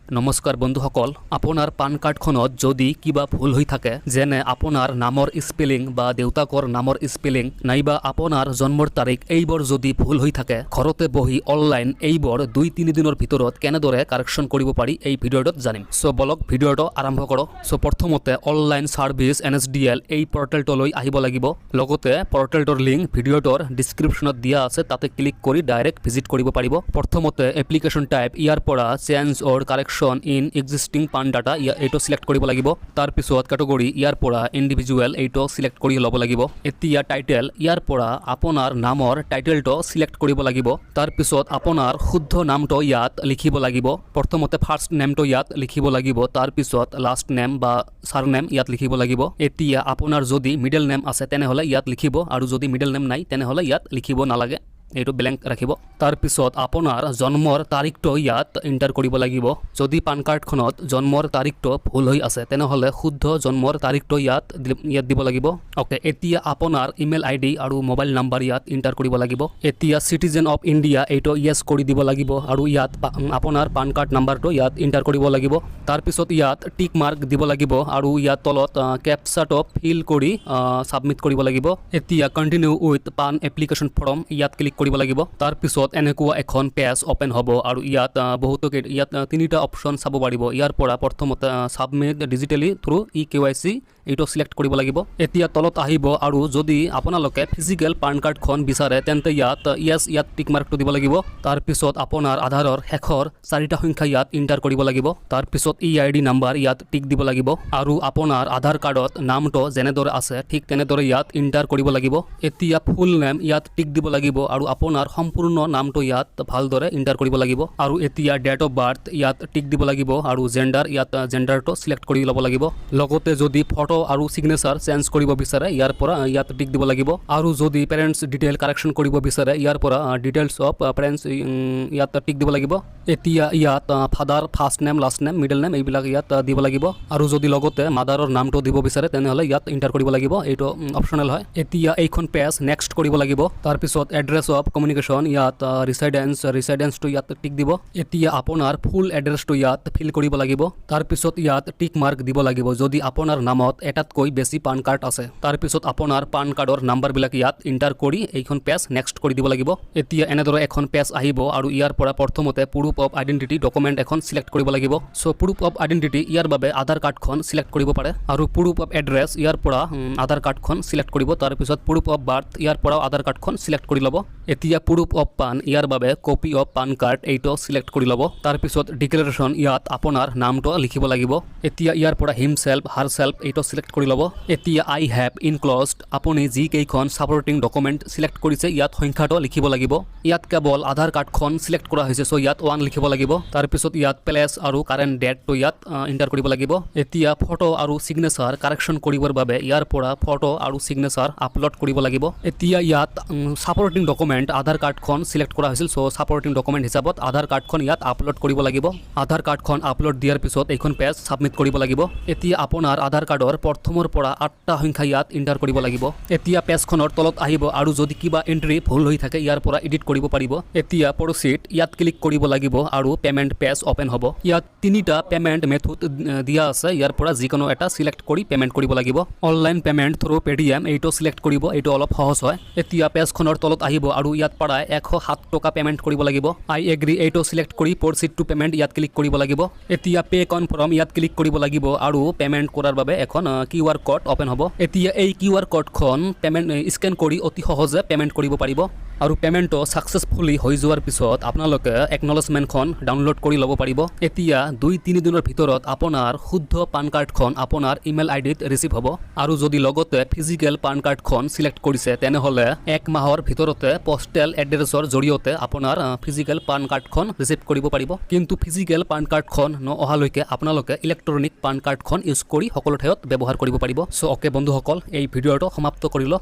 নমস্কাৰ বন্ধুসকল, আপোনাৰ পান কাৰ্ডখনত যদি কিবা ভুল হৈ থাকে, যেনে আপোনাৰ নামৰ স্পেলিং বা দেউতাকৰ নামৰ স্পেলিং নাইবা আপোনাৰ জন্মৰ তাৰিখ, এইবোৰ যদি ভুল হৈ থাকে, ঘৰতে বহি অনলাইন এইবোৰ 2-3 দিনৰ ভিতৰত কেনেদৰে কাৰেকশ্যন কৰিব পাৰি, এই ভিডিঅ'টোত জানিম। চ' বলক, ভিডিঅ'টো আৰম্ভ কৰোঁ। চ' প্ৰথমতে অনলাইন ছাৰ্ভিচ এনএছডিএল এই পৰ্টেলটোলৈ আহিব লাগিব। লগতে পৰ্টেলটোৰ লিংক ভিডিঅ'টোৰ ডিছক্ৰিপশ্যনত দিয়া আছে, তাতে ক্লিক কৰি ডাইৰেক্ট ভিজিট কৰিব পাৰিব। প্ৰথমতে এপ্লিকেশ্যন টাইপ, ইয়াৰ পৰা change or correction in existing PAN data এইটো চিলেক্ট কৰিব লাগিব। তাৰপিছত কেটেগৰী, ইয়াৰ পৰা ইণ্ডিভিজুৱেল এইটো চিলেক্ট কৰি ল'ব লাগিব। এতিয়া টাইটেল, ইয়াৰ পৰা আপোনাৰ নামৰ টাইটেলটো চিলেক্ট কৰিব লাগিব। তাৰপিছত আপোনাৰ শুদ্ধ নামটো ইয়াত লিখিব লাগিব। প্ৰথমতে ফাৰ্ষ্ট নেমটো ইয়াত লিখিব লাগিব, তাৰপিছত লাষ্ট নেম বা ছাৰ নেম ইয়াত লিখিব লাগিব। এতিয়া আপোনাৰ যদি মিডল নেম আছে, তেনেহ'লে ইয়াত লিখিব আৰু যদি মিডল নেম নাই, তেনেহ'লে ইয়াত লিখিব নালাগে, এইটো ব্লেংক ৰাখিব। তাৰপিছত আপোনাৰ জন্মৰ তাৰিখটো ইয়াত এণ্টাৰ কৰিব লাগিব। যদি পান কাৰ্ডখনত জন্মৰ তাৰিখটো ভুল হৈ আছে, তেনেহ'লে শুদ্ধ জন্মৰ তাৰিখটো ইয়াত দিব লাগিব। অ'কে, এতিয়া আপোনাৰ ইমেইল আই ডি আৰু মোবাইল নাম্বাৰ ইয়াত এণ্টাৰ কৰিব লাগিব। এতিয়া চিটিজেন অফ ইণ্ডিয়া এইটো য়েছ কৰি দিব লাগিব আৰু ইয়াত আপোনাৰ পান কাৰ্ড নাম্বাৰটো ইয়াত এণ্টাৰ কৰিব লাগিব। তাৰপিছত ইয়াত টিক মাৰ্ক দিব লাগিব আৰু ইয়াত তলত কেপচাটো ফিল কৰি ছাবমিট কৰিব লাগিব। এতিয়া continue with PAN application form ইয়াত ক্লিক কৰিব লাগিব। তাৰপিছত এনেকুৱা এখন পেজ অ'পেন হ'ব আৰু ইয়াত বহুতো ইয়াত তিনিটা অপশ্যন চাব পাৰিব। ইয়াৰ পৰা প্ৰথমতে ছাবমিট ডিজিটেলি থ্ৰু ই কেৱাইচি এইটো চিলেক্ট কৰিব লাগিব। এতিয়া তলত আহিব আৰু যদি আপোনালোকে ফিজিকেল পান কাৰ্ডখন বিচাৰে, তেন্তে ইয়াত য়েছ ইয়াত টিক মাৰ্কটো দিব লাগিব। তাৰপিছত আপোনাৰ আধাৰৰ শেষৰ চাৰিটা সংখ্যা ইয়াত এণ্টাৰ কৰিব লাগিব। তাৰপিছত ই আই ডি নাম্বাৰ ইয়াত টিক দিব লাগিব আৰু আপোনাৰ আধাৰ কাৰ্ডত নামটো যেনেদৰে আছে, ঠিক তেনেদৰে ইয়াত এণ্টাৰ কৰিব লাগিব। এতিয়া ফুল নেম ইয়াত টিক দিব লাগিব আৰু আপোনাৰ সম্পূৰ্ণ নামটো ইয়াত ভালদৰে এণ্টাৰ কৰিব লাগিব। আৰু এতিয়া ডেট অফ বাৰ্থ ইয়াত টিক দিব লাগিব আৰু জেণ্ডাৰ, ইয়াত জেণ্ডাৰটো চিলেক্ট কৰি ল'ব লাগিব। লগতে যদি ফটো আৰু ছিগনেচাৰ চেঞ্জ কৰিব বিচাৰে, ইয়াৰ পৰা ইয়াত টিক দিব লাগিব। আৰু যদি পেৰেণ্টছ ডিটেইল কাৰেকশ্যন কৰিব বিচাৰে, ইয়াৰ পৰা ডিটেইলছ অফ পেৰেণ্টছ ইয়াত টিক দিব লাগিব। এতিয়া ইয়াত father first name, last name, middle name এইবিলাক ইয়াত দিব লাগিব। আৰু যদি লগতে মাদাৰৰ নামটো দিব বিচাৰে, তেনেহ'লে ইয়াত এণ্টাৰ কৰিব লাগিব। এইটো অপশ্যনেল হয়। এতিয়া এইখন পেজ নেক্সট কৰিব লাগিব। তাৰপিছত এড্ৰেছ অফ কমিউনিকেশ্যন, ইয়াত ৰিচাইডেন্সটো ইয়াত টিক দিব। এতিয়া আপোনাৰ ফুল এড্ৰেছটো ইয়াত ফিল কৰিব লাগিব। তাৰপিছত ইয়াত টিক মাৰ্ক দিব লাগিব যদি আপোনাৰ নামত এটাতকৈ বেছি পান কাৰ্ড আছে। তাৰপিছত আপোনাৰ পান কাৰ্ডৰ নাম্বাৰবিলাক ইয়াত এণ্টাৰ কৰি এইখন পেজ নেক্সট কৰি দিব লাগিব। এতিয়া এনেদৰে এখন পেজ আহিব আৰু ইয়াৰ পৰা প্ৰথমতে প্ৰুফ অফ আইডেণ্টিটি ডকুমেণ্ট এখন চিলেক্ট কৰিব লাগিব। চ' প্ৰুফ অফ আইডেণ্টিটি, ইয়াৰ বাবে আধাৰ কাৰ্ডখন চিলেক্ট কৰিব পাৰে। আৰু প্ৰুফ অফ এড্ৰেছ, ইয়াৰ পৰা আধাৰ কাৰ্ডখন চিলেক্ট কৰিব। তাৰপিছত প্ৰুফ অফ বাৰ্থ, ইয়াৰ পৰাও আধাৰ কাৰ্ডখন চিলেক্ট কৰি ল'ব। এতিয়া প্ৰুফ অফ পান, ইয়াৰ বাবে কপি অফ পান কাৰ্ড এইটো চিলেক্ট কৰি ল'ব। তাৰপিছত ডিক্লেৰেশ্যন, ইয়াত আপোনাৰ নামটো লিখিব লাগিব। এতিয়া ইয়াৰ পৰা হিমছেল্ফ, হাৰ চেল্ফ এইটো চিলেক্ট কৰি ল'ব। এতিয়া আই have ইনক্লজড, আপুনি যিকেইখন ছাপৰ্টিং ডকুমেণ্ট চিলেক্ট কৰিছে, ইয়াত সংখ্যাটো লিখিব লাগিব। ইয়াত কেৱল আধাৰ কাৰ্ডখন চিলেক্ট কৰা হৈছে, চ' ইয়াত 1 লিখিব লাগিব। তাৰপিছত ইয়াত প্লেচ আৰু কাৰেণ্ট ডেটটো ইয়াত এণ্টাৰ কৰিব লাগিব। এতিয়া ফটো আৰু ছিগনেচাৰ কাৰেকশ্যন কৰিবৰ বাবে ইয়াৰ পৰা ফটো আৰু ছিগনেচাৰ আপলোড কৰিব লাগিব। এতিয়া ইয়াত ছাপৰ্টিং ডকুমেণ্ট আধাৰ কাৰ্ডখন চিলেক্ট কৰা হৈছিল, চ' ছাপৰ্টিং ডকুমেণ্ট হিচাপত আধাৰ কাৰ্ডখন ইয়াত আপলোড কৰিব লাগিব। আধাৰ কাৰ্ডখন আপলোড দিয়াৰ পিছত এইখন পেজ ছাবমিট কৰিব লাগিব। এতিয়া আপোনাৰ আধাৰ কাৰ্ডৰ প্ৰথমৰ পৰা আঠটা সংখ্যা ইয়াত এণ্টাৰ কৰিব লাগিব। এতিয়া পেজখনৰ তলত আহিব আৰু যদি কিবা এণ্ট্ৰি ভুল হৈ থাকে, ইয়াৰ পৰা এডিট কৰিব পাৰিব। এতিয়া প্ৰচিড ইয়াত ক্লিক কৰিব লাগিব আৰু পে'মেণ্ট পেজ অ'পেন হ'ব। ইয়াত তিনিটা পে'মেণ্ট মেথড দিয়া আছে, ইয়াৰ পৰা যিকোনো এটা চিলেক্ট কৰি পে'মেণ্ট কৰিব লাগিব। অনলাইন পে'মেণ্ট থ্ৰু পে'টিএম এইটো চিলেক্ট কৰিব, এইটো অলপ সহজ হয়। এতিয়া পেজখনৰ তলত আহিব আৰু ইয়াত প্ৰায় 107 টকা পে'মেণ্ট কৰিব লাগিব। আই এগ্ৰি এইটো চিলেক্ট কৰি প্ৰচিড টু পে'মেণ্ট ইয়াত ক্লিক কৰিব লাগিব। এতিয়া পে' কনফাৰ্ম ইয়াত ক্লিক কৰিব লাগিব আৰু পে'মেণ্ট কৰাৰ বাবে এখন কিউ আৰ ক'ড অ'পেন হ'ব। এতিয়া এই কিউ আৰ ক'ডখন পে'মেণ্ট স্কেন কৰি অতি সহজে পে'মেণ্ট কৰিব পাৰিব। আৰু পে'মেণ্টটো ছাকচেছফুলি হৈ যোৱাৰ পিছত আপোনালোকে একনলেজমেণ্টখন ডাউনলোড কৰি ল'ব পাৰিব। এতিয়া 2-3 দিনৰ ভিতৰত আপোনাৰ শুদ্ধ পান কাৰ্ডখন আপোনাৰ ইমেইল আই ডিত ৰিচিভ হ'ব। আৰু যদি লগতে ফিজিকেল পান কাৰ্ডখন চিলেক্ট কৰিছে, তেনেহ'লে এক মাহৰ ভিতৰতে পষ্টেল এড্ৰেছৰ জৰিয়তে আপোনাৰ ফিজিকেল পান কাৰ্ডখন ৰিচিভ কৰিব পাৰিব। কিন্তু ফিজিকেল পান কাৰ্ডখন নঅহালৈকে আপোনালোকে ইলেক্ট্ৰনিক পান কাৰ্ডখন ইউজ কৰি সকলো ঠাইত ব্যৱহাৰ কৰিব পাৰিব। চ' অ'কে বন্ধুসকল, এই ভিডিঅ'টো সমাপ্ত কৰিলোঁ।